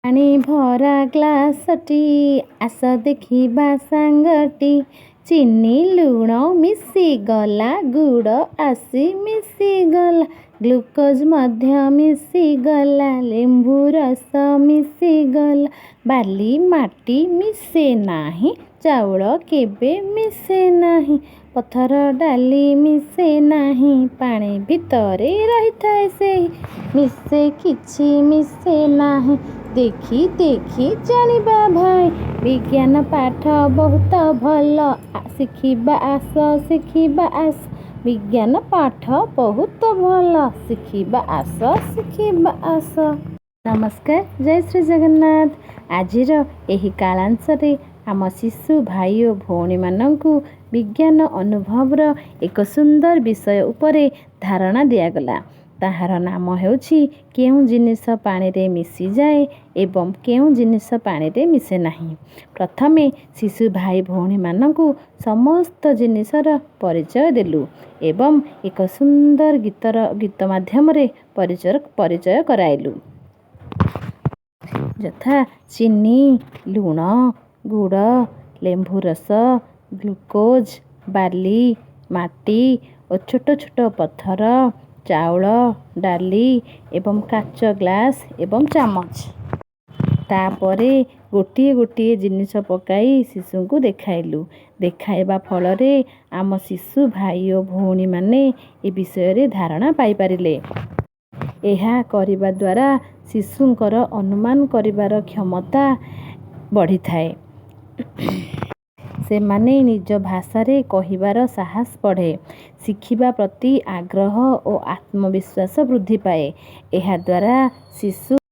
ପାଣି ଭରା ଗ୍ଲାସଟି, ଆସ ଦେଖିବା ସାଙ୍ଗଟି। ଚିନି ଲୁଣ ମିଶିଗଲା, ଗୁଡ଼ ଆସି ମିଶିଗଲା, ଗ୍ଲୁକୋଜ୍ ମଧ୍ୟ ମିଶିଗଲା, ଲେମ୍ବୁ ରସ ମିଶିଗଲା। ବାଲି ମାଟି ମିଶେ ନାହିଁ, ଚାଉଳ କେବେ ମିଶେ ନାହିଁ, ପଥର ଡାଲି ମିଶେ ନାହିଁ, ପାଣି ଭିତରେ ରହିଥାଏ ସେହି, ମିଶେ କିଛି ମିଶେ ନାହିଁ। ଦେଖି ଦେଖି ଜାଣିବା ଭାଇ, ବିଜ୍ଞାନ ପାଠ ବହୁତ ଭଲ, ଶିଖିବା ଆସ, ଶିଖିବା ଆସ। ବିଜ୍ଞାନ ପାଠ ବହୁତ ଭଲ, ଶିଖିବା ଆସ, ଶିଖିବା ଆସ। ନମସ୍କାର, ଜୟ ଶ୍ରୀ ଜଗନ୍ନାଥ। ଆଜିର ଏହି କାଳାଂଶରେ ଆମ ଶିଶୁ ଭାଇ ଓ ଭଉଣୀମାନଙ୍କୁ ବିଜ୍ଞାନ ଅନୁଭବର ଏକ ସୁନ୍ଦର ବିଷୟ ଉପରେ ଧାରଣା ଦିଆଗଲା। ତାହାର ନାମ ହେଉଛି, କେଉଁ ଜିନିଷ ପାଣିରେ ମିଶିଯାଏ ଏବଂ କେଉଁ ଜିନିଷ ପାଣିରେ ମିଶେ ନାହିଁ। ପ୍ରଥମେ ଶିଶୁ ଭାଇ ଭଉଣୀମାନଙ୍କୁ ସମସ୍ତ ଜିନିଷର ପରିଚୟ ଦେଲୁ ଏବଂ ଏକ ସୁନ୍ଦର ଗୀତର ଗୀତ ମାଧ୍ୟମରେ ପରିଚୟ କରାଇଲୁ, ଯଥା ଚିନି, ଲୁଣ, ଗୁଡ଼, ଲେମ୍ବୁ ରସ, ଗ୍ଲୁକୋଜ୍, ବାଲି, ମାଟି ଓ ଛୋଟ ଛୋଟ ପଥର, ଚାଉଳ, ଡାଲି ଏବଂ କାଚ ଗ୍ଲାସ୍ ଏବଂ ଚାମଚ। ତାପରେ ଗୋଟିଏ ଗୋଟିଏ ଜିନିଷ ପକାଇ ଶିଶୁଙ୍କୁ ଦେଖାଇଲୁ। ଦେଖାଇବା ଫଳରେ ଆମ ଶିଶୁ ଭାଇ ଓ ଭଉଣୀମାନେ ଏ ବିଷୟରେ ଧାରଣା ପାଇପାରିଲେ। ଏହା କରିବା ଦ୍ୱାରା ଶିଶୁଙ୍କର ଅନୁମାନ କରିବାର କ୍ଷମତା ବଢ଼ିଥାଏ। ସେମାନେ ନିଜ ଭାଷାରେ କହିବାର ସାହସ ବଢ଼େ। ଶିଖିବା ପ୍ରତି ଆଗ୍ରହ ଓ ଆତ୍ମବିଶ୍ୱାସ ବୃଦ୍ଧି ପାଏ। ଏହାଦ୍ୱାରା ଶିଶୁ